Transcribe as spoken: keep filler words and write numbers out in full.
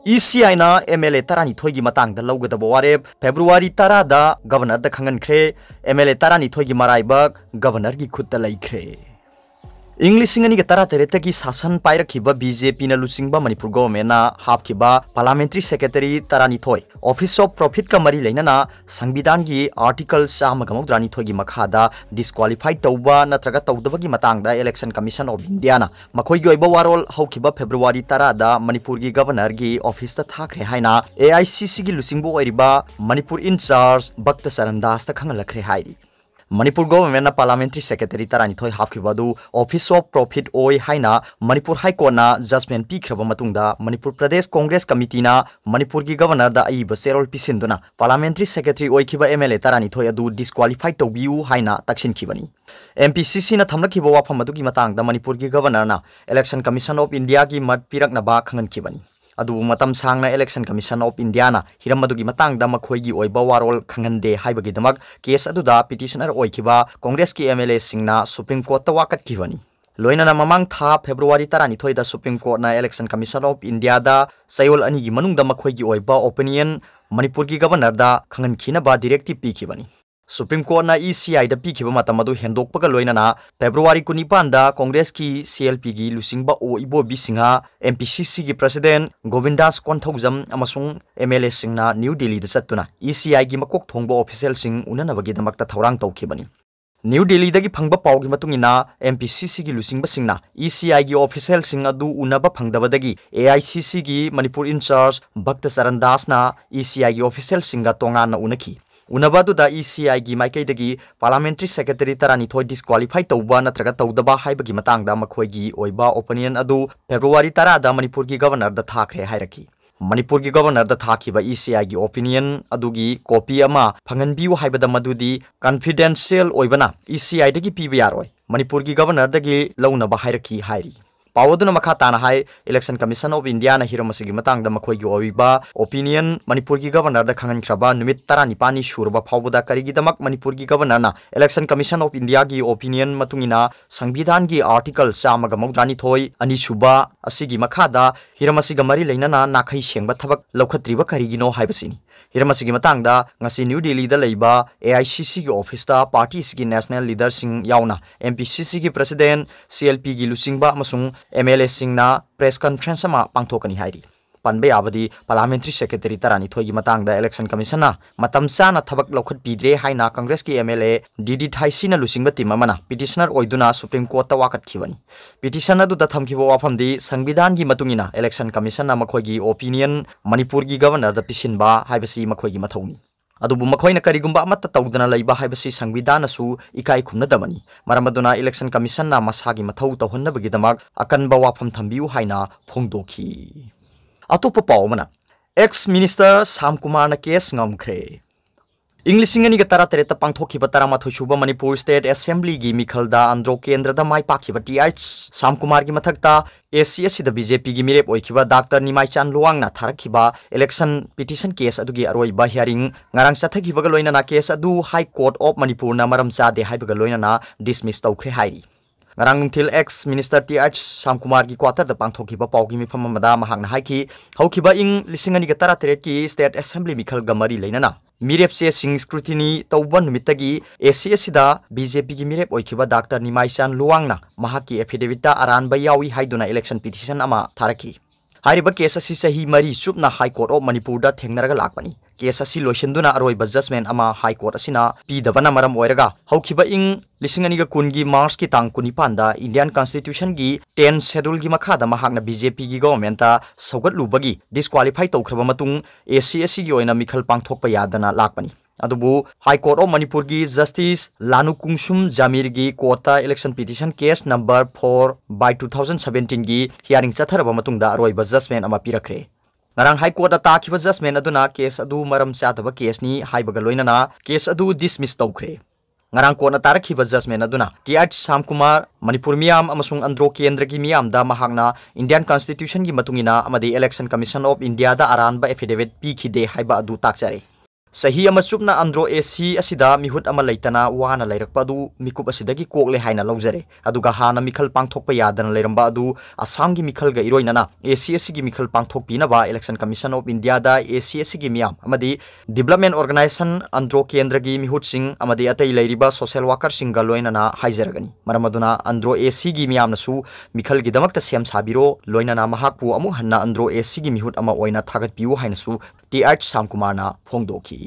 ECIꯅ MLA ꯇꯔꯥꯅꯤꯊꯣꯏꯒꯤ ꯃꯇꯥꯡꯗ ꯂꯧꯒꯗꯕ ꯋꯥꯔꯦꯞ February ꯇꯔꯥꯗ Governorꯗ ꯈꯪꯍꯟꯈ꯭ꯔꯦ꯫ MLA ꯇꯔꯥꯅꯤꯊꯣꯏꯒꯤ ꯃꯔꯥꯏꯕꯛ Governorꯒꯤ ꯈꯨꯠꯇ ꯂꯩꯈ꯭ꯔꯦ꯫ ꯏꯪ ꯂꯤꯁꯤꯡ ꯑꯅꯤꯒ ꯇꯔꯥꯇꯔꯦꯠꯇꯒꯤ ꯁꯥꯁꯟ ꯄꯥꯏꯔꯛꯈꯤꯕ BJPꯅ ꯂꯨꯆꯤꯡꯕ ꯃꯅꯤꯄꯨꯔ Governmentꯅ ꯍꯥꯞꯈꯤꯕ Parliamentary Secretary ꯇꯔꯥꯅꯤꯊꯣꯏ Office of Profitꯀ ꯃꯔꯤ ꯂꯩꯅꯅ ꯁꯪꯕꯤꯙꯥꯟꯒꯤ Article ꯆꯥꯝꯃꯒ ꯃꯧꯗ꯭ꯔꯥꯅꯤꯊꯣꯏꯒꯤ ꯃꯈꯥꯗ disqualify ꯇꯧꯕ ꯅꯠꯇ꯭ꯔꯒ ꯇꯧꯗꯕꯒꯤ ꯃꯇꯥꯡꯗ Election Commission of Indiaꯅ ꯃꯈꯣꯏꯒꯤ ꯑꯣꯏꯕ ꯋꯥꯔꯣꯜ ꯍꯧꯈꯤꯕ February ꯇꯔꯥꯗ ꯃꯅꯤꯄꯨꯔꯒꯤ Governorꯒꯤ officeꯇ ꯊꯥꯈ꯭ꯔꯦ ꯍꯥꯏꯅ AICCꯒꯤ ꯂꯨꯆꯤꯡꯕ ꯑꯣꯏꯔꯤꯕ ꯃꯅꯤꯄꯨꯔ in charge ꯚꯛꯇ ꯆꯔꯟ ꯗꯥꯁꯇ ꯈꯪꯍꯜꯂꯛꯈ꯭ꯔꯦ ꯍꯥꯏꯔꯤ꯫ ꯃꯅꯤꯄꯨꯔ Governmentꯅ Parliamentary Secretary ꯇꯔꯥꯅꯤꯊꯣꯏ ꯍꯥꯞꯈꯤꯕ ꯑꯗꯨ Office of Profit ꯑꯣꯏ ꯍꯥꯏꯅ ꯃꯅꯤꯄꯨꯔ High Courtꯅ judgement ꯄꯤꯈ꯭ꯔꯕ ꯃꯇꯨꯡꯗ, ꯃꯅꯤꯄꯨꯔ ꯄ꯭ꯔꯗꯦꯁ ꯀꯣꯡꯒ꯭ꯔꯦꯁ ꯀꯃꯤꯇꯤꯅ ꯃꯅꯤꯄꯨꯔꯒꯤ Governorꯗ ꯑꯏꯕ ꯆꯦꯔꯣꯜ ꯄꯤꯁꯤꯟꯗꯨꯅ Parliamentary Secretary ꯑꯣꯏꯈꯤꯕ MLA ꯇꯔꯥꯅꯤꯊꯣꯏ ꯑꯗꯨ disqualify ꯇꯧꯕꯤꯌꯨ ꯍꯥꯏꯅ ꯇꯛꯁꯤꯟꯈꯤꯕꯅꯤ꯫ MPCCꯅ ꯊꯝꯂꯛꯈꯤꯕ ꯋꯥꯐꯝ ꯑꯗꯨꯒꯤ ꯃꯇꯥꯡꯗ ꯃꯅꯤꯄꯨꯔꯒꯤ Governorꯅ Election Commission of Indiaꯒꯤ ꯃꯠ ꯄꯤꯔꯛꯅꯕ ꯈꯪꯍꯟꯈꯤꯕꯅꯤ꯫ ꯑꯗꯨꯕꯨ ꯃꯇꯝ ꯁꯥꯡꯅ Election Commission of Indiaꯅ ꯍꯤꯔꯝ ꯑꯗꯨꯒꯤ ꯃꯇꯥꯡꯗ ꯃꯈꯣꯏꯒꯤ ꯑꯣꯏꯕ ꯋꯥꯔꯣꯜ ꯈꯪꯍꯟꯗꯦ ꯍꯥꯏꯕꯒꯤꯗꯃꯛ case ꯑꯗꯨꯗ petitioner ꯑꯣꯏꯈꯤꯕ ꯀꯣꯡꯒ꯭ꯔꯦꯁꯀꯤ MLAꯁꯤꯡꯅ Supreme Courtꯇ ꯋꯥꯀꯠꯈꯤꯕꯅꯤ꯫ ꯂꯣꯏꯅꯅ ꯃꯃꯥꯡ ꯊꯥ February ꯇꯔꯥꯅꯤꯊꯣꯏꯗ Supreme Courtꯅ Election Commission of Indiaꯗ ꯆꯌꯣꯜ ꯑꯅꯤꯒꯤ ꯃꯅꯨꯡꯗ ꯃꯈꯣꯏꯒꯤ ꯑꯣꯏꯕ opinion ꯃꯅꯤꯄꯨꯔꯒꯤ Governorꯗ ꯈꯪꯍꯟꯈꯤꯅꯕ directive ꯄꯤꯈꯤꯕꯅꯤ꯫ Supreme Courtꯅ ECIꯗ ꯄꯤꯈꯤꯕ ꯃꯇꯝ ꯑꯗꯨ ꯍꯦꯟꯗꯣꯛꯄꯒ ꯂꯣꯏꯅꯅ February ꯀꯨꯟꯅꯤꯄꯥꯟꯗ ꯀꯣꯡꯒ꯭ꯔꯦꯁꯀꯤ CLPꯒꯤ ꯂꯨꯆꯤꯡꯕ ꯑꯣ ꯏꯕꯣꯕꯤ ꯁꯤꯡꯍ, MPCCꯒꯤ President ꯒꯣꯕꯤꯟꯗꯥꯁ ꯀꯣꯟꯊꯧꯖꯝ ꯑꯃꯁꯨꯡ MLAꯁꯤꯡꯅ New Delhiꯗ ꯆꯠꯇꯨꯅ ECIꯒꯤ ꯃꯀꯣꯛ ꯊꯣꯡꯕ officialꯁꯤꯡ ꯎꯅꯅꯕꯒꯤꯗꯃꯛꯇ ꯊꯧꯔꯥꯡ ꯇꯧꯈꯤꯕꯅꯤ꯫ New Delhiꯗꯒꯤ ꯐꯪꯕ ꯄꯥꯎꯒꯤ ꯃꯇꯨꯡ ꯏꯟꯅ, MPCCꯒꯤ ꯂꯨꯆꯤꯡꯕꯁꯤꯡꯅ ECIꯒꯤ officialꯁꯤꯡ ꯑꯗꯨ ꯎꯅꯕ ꯐꯪꯗꯕꯗꯒꯤ AICCꯒꯤ ꯃꯅꯤꯄꯨꯔ in charge ꯚꯛꯇ ꯆꯔꯟ ꯗꯥꯁꯅ ECIꯒꯤ officialꯁꯤꯡꯒ ꯇꯣꯉꯥꯟꯅ ꯎꯅꯈꯤ꯫ ꯎꯅꯕ ꯑꯗꯨꯗ ECIꯒꯤ ꯃꯥꯏꯀꯩꯗꯒꯤ Parliamentary Secretary ꯇꯔꯥꯅꯤꯊꯣꯏ disqualify ꯇꯧꯕ ꯅꯠꯇ꯭ꯔꯒ ꯇꯧꯗꯕ ꯍꯥꯏꯕꯒꯤ ꯃꯇꯥꯡꯗ ꯃꯈꯣꯏꯒꯤ ꯑꯣꯏꯕ opinion ꯑꯗꯨ February ꯇꯔꯥꯗ ꯃꯅꯤꯄꯨꯔꯒꯤ Governorꯗ ꯊꯥꯈ꯭ꯔꯦ ꯍꯥꯏꯔꯛꯈꯤ꯫ ꯃꯅꯤꯄꯨꯔꯒꯤ Governorꯗ ꯊꯥꯈꯤꯕ ECIꯒꯤ opinion ꯑꯗꯨꯒꯤ copy ꯑꯃ ꯐꯪꯍꯟꯕꯤꯌꯨ ꯍꯥꯏꯕꯗ ꯃꯗꯨꯗꯤ confidential ꯑꯣꯏꯕꯅ ECIꯗꯒꯤ ꯄꯤꯕ ꯌꯥꯔꯣꯏ꯫ ꯃꯅꯤꯄꯨꯔꯒꯤ Governorꯗꯒꯤ ꯂꯧꯅꯕ ꯍꯥꯏꯔꯛꯈꯤ ꯍꯥꯏꯔꯤ꯫ ꯄꯥꯎ ꯑꯗꯨꯅ ꯃꯈꯥ ꯇꯥꯅ ꯍꯥꯏ, Election Commission of Indiaꯅ ꯍꯤꯔꯝ ꯑꯁꯤꯒꯤ ꯃꯇꯥꯡꯗ ꯃꯈꯣꯏꯒꯤ ꯑꯣꯏꯕ opinion ꯃꯅꯤꯄꯨꯔꯒꯤ Governorꯗ ꯈꯪꯍꯟꯈ꯭ꯔꯕ ꯅꯨꯃꯤꯠ ꯇꯔꯥꯅꯤꯄꯥꯜꯅꯤ ꯁꯨꯔꯕ ꯐꯥꯎꯕꯗ ꯀꯔꯤꯒꯤꯗꯃꯛ ꯃꯅꯤꯄꯨꯔꯒꯤ Governorꯅ Election Commission of Indiaꯒꯤ opinion ꯃꯇꯨꯡ ꯏꯟꯅ ꯁꯪꯕꯤꯙꯥꯟꯒꯤ Article ꯆꯥꯝꯃꯒ ꯃꯧꯗ꯭ꯔꯥꯅꯤꯊꯣꯏ ꯑꯅꯤꯁꯨꯕ ꯑꯁꯤꯒꯤ ꯃꯈꯥꯗ ꯍꯤꯔꯝ ꯑꯁꯤꯒ ꯃꯔꯤ ꯂꯩꯅꯅ ꯅꯥꯈꯩ ꯁꯦꯡꯕ ꯊꯕꯛ ꯂꯧꯈꯠꯇ꯭ꯔꯤꯕ ꯀꯔꯤꯒꯤꯅꯣ ꯍꯥꯏꯕꯁꯤꯅꯤ꯫ ꯍꯤꯔꯝ ꯑꯁꯤꯒꯤ ꯃꯇꯥꯡꯗ ꯉꯁꯤ ꯅ꯭ꯌꯨ ꯗꯤꯜꯂꯤꯗ ꯂꯩꯕ AICCꯒꯤ officeꯇ partyꯁꯤꯒꯤ national leaderꯁꯤꯡ ꯌꯥꯎꯅ MPCCꯒꯤ president, CLPꯒꯤ ꯂꯨꯆꯤꯡꯕ ꯑꯃꯁꯨꯡ MLAꯁꯤꯡꯅ press conference ꯑꯃ ꯄꯥꯡꯊꯣꯛꯀꯅꯤ ꯍꯥꯏꯔꯤ꯫ ꯄꯟꯕ ꯌꯥꯕꯗꯤ, Parliamentary Secretary ꯇꯔꯥꯅꯤꯊꯣꯏꯒꯤ ꯃꯇꯥꯡꯗ Election Commissionꯅ ꯃꯇꯝ ꯆꯥꯅ ꯊꯕꯛ ꯂꯧꯈꯠꯄꯤꯗ꯭ꯔꯦ ꯍꯥꯏꯅ Congressꯀꯤ MLA DD Thaisina ꯂꯨꯆꯤꯡꯕ team ꯑꯃꯅ petitioner ꯑꯣꯏꯗꯨꯅ Supreme Courtꯇ ꯋꯥꯀꯠꯈꯤꯕꯅꯤ꯫ Petition ꯑꯗꯨꯗ ꯊꯝꯈꯤꯕ ꯋꯥꯐꯝꯗꯤ, ꯁꯪꯕꯤꯙꯥꯟꯒꯤ ꯃꯇꯨꯡ ꯏꯟꯅ Election Commissionꯅ ꯃꯈꯣꯏꯒꯤ opinion ꯃꯅꯤꯄꯨꯔꯒꯤ Governorꯗ ꯄꯤꯁꯤꯟꯕ ꯍꯥꯏꯕꯁꯤ ꯃꯈꯣꯏꯒꯤ ꯃꯊꯧꯅꯤ꯫ ꯑꯗꯨꯕꯨ ꯃꯈꯣꯏꯅ ꯀꯔꯤꯒꯨꯝꯕ ꯑꯃꯠꯇ ꯇꯧꯗꯅ ꯂꯩꯕ ꯍꯥꯏꯕꯁꯤ ꯁꯪꯕꯤꯙꯥꯟꯅꯁꯨ ꯏꯀꯥꯏ ꯈꯨꯝꯅꯗꯕꯅꯤ꯫ ꯃꯔꯝ ꯑꯗꯨꯅ Election Commissionꯅ ꯃꯁꯥꯒꯤ ꯃꯊꯧ ꯇꯧꯍꯟꯅꯕꯒꯤꯗꯃꯛ ꯑꯀꯟꯕ ꯋꯥꯐꯝ ꯊꯝꯕꯤꯌꯨ ꯍꯥꯏꯅ ꯐꯣꯡꯗꯣꯛꯈꯤ꯫ ꯑꯇꯣꯞꯄ ꯄꯥꯎ ꯑꯃꯅ, ex minister ꯁꯥꯝ ꯀꯨꯃꯥꯔꯅ case ꯉꯝꯈ꯭ꯔꯦ꯫ ꯏꯪ ꯂꯤꯁꯤꯡ ꯑꯅꯤꯒ ꯇꯔꯥꯇꯔꯦꯠꯇ ꯄꯥꯡꯊꯣꯛꯈꯤꯕ ꯇꯔꯥꯃꯥꯊꯣꯏ ꯁꯨꯕ ꯃꯅꯤꯄꯨꯔ State Assemblyꯒꯤ ꯃꯤꯈꯜꯗ ꯑꯟꯗ꯭ꯔꯣ ꯀꯦꯟꯗ꯭ꯔꯗ ꯃꯥꯏ ꯄꯥꯛꯈꯤꯕ ꯇꯤ ꯑꯩꯆ ꯁꯥꯝ ꯀꯨꯃꯥꯔꯒꯤ ꯃꯊꯛꯇ ꯑꯦ ꯁꯤ ꯑꯁꯤꯗ ꯕꯤ ꯖꯦ ꯄꯤꯒꯤ ꯃꯤꯔꯦꯞ ꯑꯣꯏꯈꯤꯕ ꯗꯥꯛꯇꯔ ꯅꯤꯃꯥꯏꯆꯥꯟ ꯂꯨꯋꯥꯡꯅ ꯊꯥꯔꯛꯈꯤꯕ election petition case ꯑꯗꯨꯒꯤ ꯑꯔꯣꯏꯕ hearing ꯉꯔꯥꯡ ꯆꯠꯊꯈꯤꯕꯒ ꯂꯣꯏꯅꯅ case ꯑꯗꯨ High Court of ꯃꯅꯤꯄꯨꯔꯅ ꯃꯔꯝ ꯆꯥꯗꯦ ꯍꯥꯏꯕꯒ ꯂꯣꯏꯅꯅ dismiss ꯇꯧꯈ꯭ꯔꯦ ꯍꯥꯏꯔꯤ꯫ ꯉꯔꯥꯡ ꯅꯨꯡꯊꯤꯜ ex minister ꯇꯤ ꯑꯩꯆ ꯁꯥꯝ ꯀꯨꯃꯥꯔꯒꯤ quarterꯗ ꯄꯥꯡꯊꯣꯛꯈꯤꯕ ꯄꯥꯎꯒꯤ ꯃꯤꯐꯝ ꯑꯃꯗ ꯃꯍꯥꯛꯅ ꯍꯥꯏꯈꯤ, ꯍꯧꯈꯤꯕ ꯏꯪ ꯂꯤꯁꯤꯡ ꯑꯅꯤꯒ ꯇꯔꯥꯇꯔꯦꯠꯀꯤ State Assembly ꯃꯤꯈꯜꯒ ꯃꯔꯤ ꯂꯩꯅꯅ ꯃꯤꯔꯦꯞ ꯆꯦꯁꯤꯡ scrutiny ꯇꯧꯕ ꯅꯨꯃꯤꯠꯇꯒꯤ ꯑꯦ ꯁꯤ ꯑꯁꯤꯗ ꯕꯤ ꯖꯦ ꯄꯤꯒꯤ ꯃꯤꯔꯦꯞ ꯑꯣꯏꯈꯤꯕ ꯗꯥꯛꯇꯔ ꯅꯤꯃꯥꯏꯆꯥꯟ ꯂꯨꯋꯥꯡꯅ ꯃꯍꯥꯛꯀꯤ affidavitꯇ ꯑꯔꯥꯟꯕ ꯌꯥꯎꯏ ꯍꯥꯏꯗꯨꯅ election petition ꯑꯃ ꯊꯥꯔꯛꯈꯤ꯫ ꯍꯥꯏꯔꯤꯕ case ꯑꯁꯤ ꯆꯍꯤ ꯃꯔꯤ ꯆꯨꯞꯅ High Court of ꯃꯅꯤꯄꯨꯔꯗ ꯊꯦꯡꯅꯔꯒ ꯂꯥꯛꯄꯅꯤ꯫ Case ꯑꯁꯤ ꯂꯣꯏꯁꯤꯟꯗꯨꯅ ꯑꯔꯣꯏꯕ judgment ꯑꯃ High Court ꯑꯁꯤꯅ ꯄꯤꯗꯕꯅ ꯃꯔꯝ ꯑꯣꯏꯔꯒ, ꯍꯧꯈꯤꯕ ꯏꯪ ꯂꯤꯁꯤꯡ ꯑꯅꯤꯒ ꯀꯨꯟꯒꯤ Marchꯀꯤ ꯇꯥꯡ ꯀꯨꯟꯅꯤꯄꯥꯟꯗ Indian Constitutionꯒꯤ tenth scheduleꯒꯤ ꯃꯈꯥꯗ ꯃꯍꯥꯛꯅ ꯕꯤ ꯖꯦ ꯄꯤꯒꯤ governmentꯇ ꯁꯧꯒꯠꯂꯨꯕꯒꯤ disqualify ꯇꯧꯈ꯭ꯔꯕ ꯃꯇꯨꯡ, ꯑꯦ ꯁꯤ ꯑꯁꯤꯒꯤ ꯑꯣꯏꯅ ꯃꯤꯈꯜ ꯄꯥꯡꯊꯣꯛꯄ ꯌꯥꯗꯅ ꯂꯥꯛꯄꯅꯤ꯫ ꯑꯗꯨꯕꯨ High Court of ꯃꯅꯤꯄꯨꯔꯒꯤ Justice ꯂꯥꯅꯨ ꯀꯨꯡꯁꯨꯝ ꯖꯥꯃꯤꯔꯒꯤ courtꯇ election petition case number four by two thousand seventeenꯒꯤ hearing ꯆꯠꯊꯔꯕ ꯃꯇꯨꯡꯗ ꯑꯔꯣꯏꯕ judgment ꯑꯃ ꯄꯤꯔꯛꯈ꯭ꯔꯦ꯫ ꯉꯔꯥꯡ High Courtꯅ ꯇꯥꯈꯤꯕ judgment ꯑꯗꯨꯅ case ꯑꯗꯨ ꯃꯔꯝ ꯆꯥꯗꯕ caseꯅꯤ ꯍꯥꯏꯕꯒ ꯂꯣꯏꯅꯅ case ꯑꯗꯨ dismiss ꯇꯧꯈ꯭ꯔꯦ꯫ ꯉꯔꯥꯡ ꯀꯣꯟꯅ ꯇꯥꯔꯛꯈꯤꯕ judgment ꯑꯗꯨꯅ ꯇꯤ ꯑꯥꯏ ꯁ꯭ꯌꯥꯝ ꯀꯨꯃꯥꯔ, ꯃꯅꯤꯄꯨꯔ ꯃꯤꯌꯥꯝ ꯑꯃꯁꯨꯡ ꯑꯟꯗ꯭ꯔꯣ ꯀꯦꯟꯗ꯭ꯔꯒꯤ ꯃꯤꯌꯥꯝꯗ ꯃꯍꯥꯛꯅ Indian Constitutionꯒꯤ ꯃꯇꯨꯡ ꯏꯟꯅ ꯑꯃꯗꯤ Election Commission of Indiaꯗ ꯑꯔꯥꯟꯕ affidavit ꯄꯤꯈꯤꯗꯦ ꯍꯥꯏꯕ ꯑꯗꯨ ꯇꯥꯛꯆꯔꯦ꯫ ꯆꯍꯤ ꯑꯃ ꯆꯨꯞꯅ ꯑꯟꯗ꯭ꯔꯣ ꯑꯦ ꯁꯤ ꯑꯁꯤꯗ ꯃꯤꯍꯨꯠ ꯑꯃ ꯂꯩꯇꯅ ꯋꯥꯅ ꯂꯩꯔꯛꯄ ꯑꯗꯨ ꯃꯤꯀꯨꯞ ꯑꯁꯤꯗꯒꯤ ꯀꯣꯛꯂꯦ ꯍꯥꯏꯅ ꯂꯧꯖꯔꯦ꯫ ꯑꯗꯨꯒ ꯍꯥꯟꯅ ꯃꯤꯈꯜ ꯄꯥꯡꯊꯣꯛꯄ ꯌꯥꯗꯅ ꯂꯩꯔꯝꯕ ꯑꯗꯨ ꯑꯁꯥꯝꯒꯤ ꯃꯤꯈꯜꯒ ꯏꯔꯣꯏꯅꯅ ꯑꯦ ꯁꯤ ꯑꯁꯤꯒꯤ ꯃꯤꯈꯜ ꯄꯥꯡꯊꯣꯛꯄꯤꯅꯕ Election Commission of Indiaꯗ ꯑꯦ ꯁꯤ ꯑꯁꯤꯒꯤ ꯃꯤꯌꯥꯝ ꯑꯃꯗꯤ Development Organisation, ꯑꯟꯗ꯭ꯔꯣ ꯀꯦꯟꯗ꯭ꯔꯒꯤ ꯃꯤꯍꯨꯠꯁꯤꯡ ꯑꯃꯗꯤ ꯑꯇꯩ ꯂꯩꯔꯤꯕ social workerꯁꯤꯡꯒ ꯂꯣꯏꯅꯅ ꯍꯥꯏꯖꯔꯒꯅꯤ꯫ ꯃꯔꯝ ꯑꯗꯨꯅ ꯑꯟꯗ꯭ꯔꯣ ꯑꯦ ꯁꯤꯒꯤ ꯃꯤꯌꯥꯝꯅꯁꯨ ꯃꯤꯈꯜꯒꯤꯗꯃꯛꯇ ꯁꯦꯝ ꯁꯥꯕꯤꯔꯣ, ꯂꯣꯏꯅꯅ ꯃꯍꯥꯛꯄꯨ ꯑꯃꯨꯛ ꯍꯟꯅ ꯑꯟꯗ꯭ꯔꯣ ꯑꯦ ꯁꯤꯒꯤ ꯃꯤꯍꯨꯠ ꯑꯃ ꯑꯣꯏꯅ ꯊꯥꯒꯠꯄꯤꯌꯨ ꯍꯥꯏꯅꯁꯨ ꯇꯤ ꯑꯥꯏ ꯁ꯭ꯌꯥꯝ ꯀꯨꯃꯥꯔꯅ ꯐꯣꯡꯗꯣꯛꯈꯤ꯫